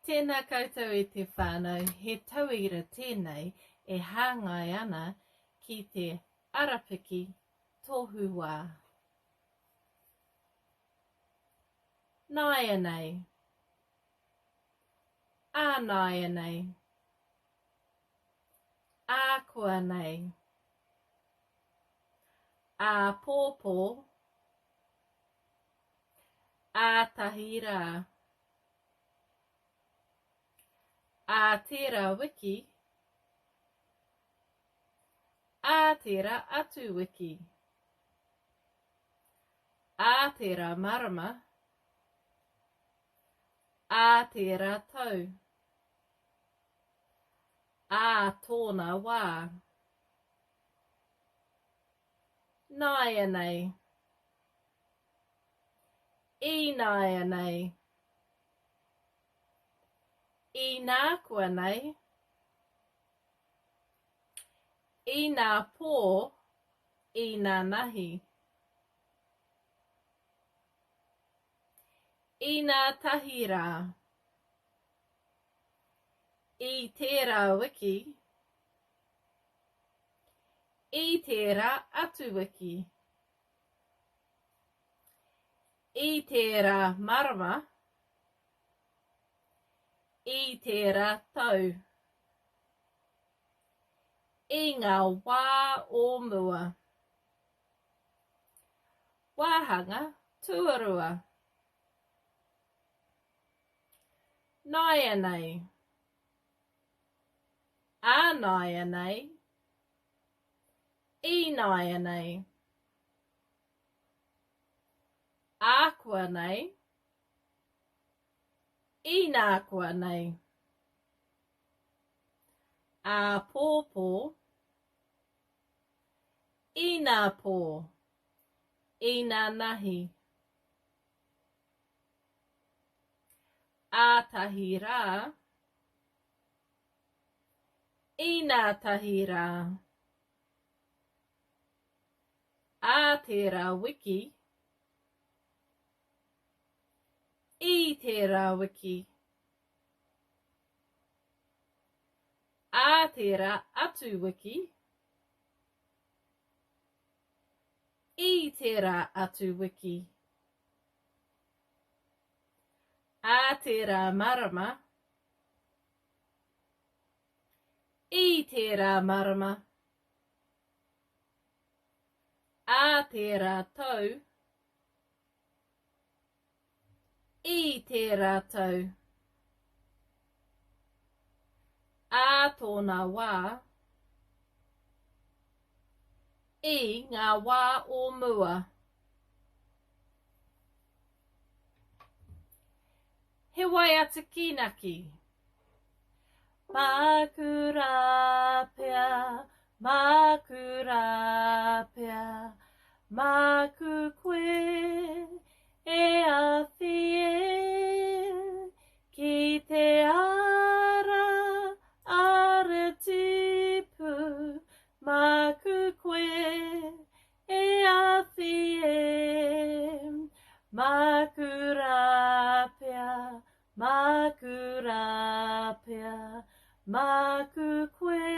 Tēnā koutou e te whānau, he tauira tēnei e hāngai ana ki te arapiki tohu wā. Nāianei. Ānāianei. Ākuanei. Āpōpō. Ātahi rā. Ā tērā wiki, ā tērā atu wiki. Ā tērā marama, ā tērā tau. Ā tōna wā. Nāianei. Ināianei. Inākuanei. Inapō, inanahi. Inātahi rā. I tērā wiki. I tērā atu wiki. I tērā marama. I tērā tau. I ngā wā o mua. Wāhanga tuarua. Nāianei. Ānāianei. Ināianei. Ākuanei. Inākuanei. Āpōpō. Inapō. Inanahi. Ātahi rā. Inātahi rā. Ā tērā wiki. I tērā wiki. Ā tērā atu wiki. I tērā atu wiki. Ā tērā marama. I tērā marama. Ā tērā tau. I tērā tau. Ā tōna wā. I ngā wā o mua. He waiata kīnaki. Māku rā pea, māku rā pea, māku koe e awhi e, ki te ara, ara tipu, māku koe e awhi e, māku rā pea, Māku rā pea, māku koe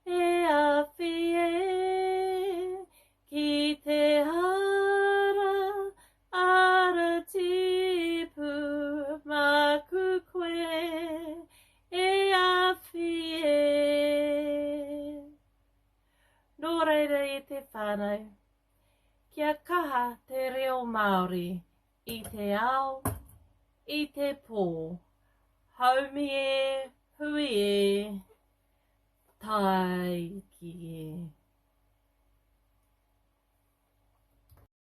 e awhi e, ki te ara, ara tipu, māku koe e awhi e. Nō reira e te whānau, kia kaha te reo Māori I te ao, i te pō. Haumi e, hui e, tāiki e.